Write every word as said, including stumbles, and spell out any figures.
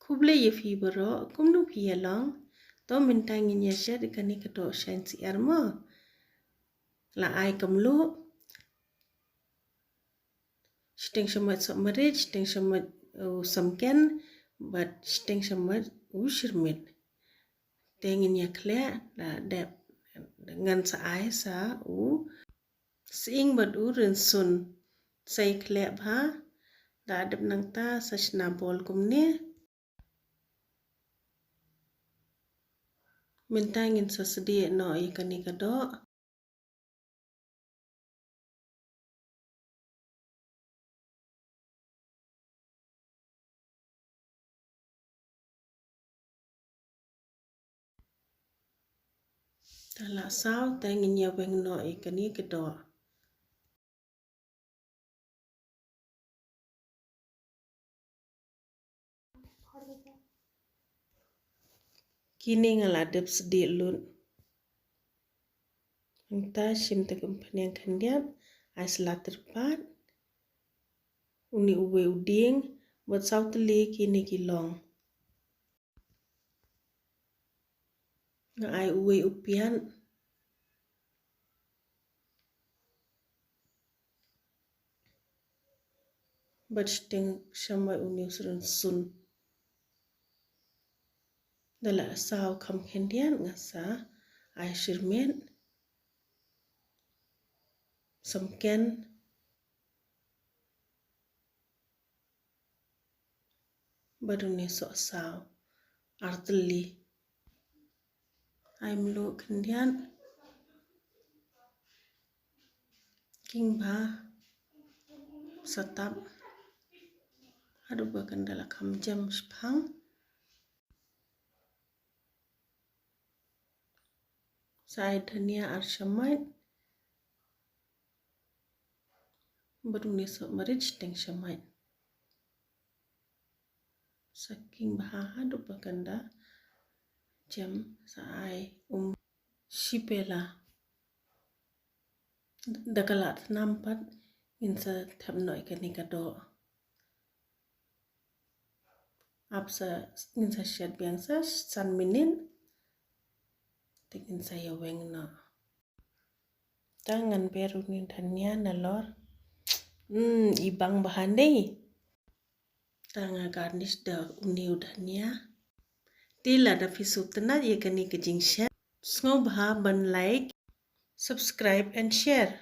Khublei ïa phi baroh, kumno phi ïa long? To mynta ngin ïa shet ïa kane ka doh shaiñ syiar mo. La ai ka mluh. Shiteng shamoit sohmarit, shiteng shamoit u samken, bad shiteng shamoit u shyrmit. Te ngin ïa khleh, la dep ngan sa ai sa u sying bad u rynsun. Sa ïa khleh bha, la dep nangta sa shna bol kumne. Mynta ngin sa sdieh noh ïa kane ka doh. Te la saw, te ngin ïa weng noh ïa kane ka doh. Kine nga la dep sdieh lut. Nangta shim te ka umphniang khyndiat, ai sla tyrpad. Une uwei u dieng, bad saw tylli kine ki long. Nga ai uwei u piat. Bad shiteng shamoit une u rynsun. Da la saw kham khyndiat nga sa ai shyrmit, samken, bad une sohsaw, ar tylli. Ai mluh khyndiat. King bha. Sa tap haduh ba kan da la kham jem shipang. Sa ai dhania ar shamoit. Bad une sohmarit shiteng shamoit. Sa king bha haduh ba kan da jem, sa ai um shipela. Da ka la tnam pat ngin sa thep noh ïa kane ka doh. Ap sa ngin sa shet biang sa san minit. Te ngin sa ïa weng noh. Te ngan ber une u dhania nalor. Hmm, i bang bha ne. Te nga garnish da une u dhania. Te lada phi sngewtynnat ïa kane ka jingshet, sngewbha ban like, subscribe and share.